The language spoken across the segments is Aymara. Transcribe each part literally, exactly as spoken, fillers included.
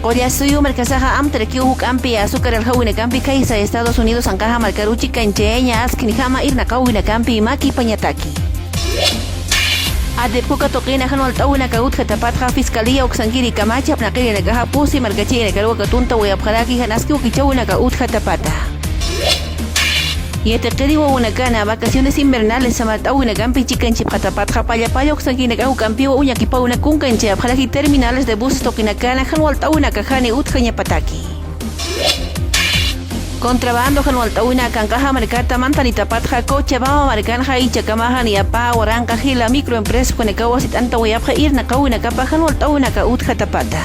Qullasuyu markasaxa amtarakiw juk'ampi azúcar aljawinakampi khaysa Estados Unidos anqaxa markaruchi kanchayaña asknijama irnaqawinakampi makipañataki. Atipkuka tuqina jan walt'awinaka utjatapatxa fiscalía uksankirikamacha apnaqirinakaxa pusi markachirinakaruwa katuntawayapxaraki janaski wakichawinaka utjatapata. Yatiqiri wawanakana vacaciones invernales samart'awinakampi chikanchipxatapatxa pallapalla uksankirinakaxa juk'ampiwa uñakipawina kunkanchayapxaraki terminales de buses tuqinakana jan walt'awinaka jani utjañapataki. Contrabando jan walt'awinaka anqaxa markata mantanitapatxa Cochabamba markanxa ichakamaxa niyapä waranqa jila microempresas ukanakawa sit'antawayapxa irnaqawinakapa jan walt'awinaka utjatapata.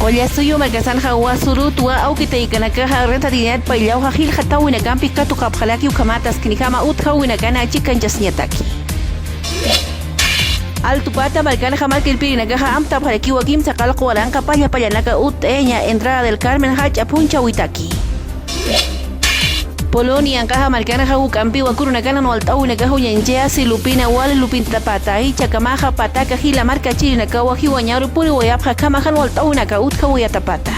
Qullasuyu markasanxa wasurutwa awkitaykanakaxa rentabilidad payllawxa jilxatawinakampi katuqapxaraki ukhamat asknijama utjawinakana chikanchasñataki. Altupata markanxa markirpirinakaxa amtapxarakiwa kimsa qallqu waranqa pallapallanaka ut'ayaña Entrada del Carmen jach'a phunchhawitaki. Polonia anqaxa markanxa juk'ampiwa kurunakan jan walt'awinakax uñañchaya silupina wali lupintapata ichakamaxa pataka jila markachirinakawa jiwañaru puriwayapxakhama jan walt'awinaka utjawayatapata.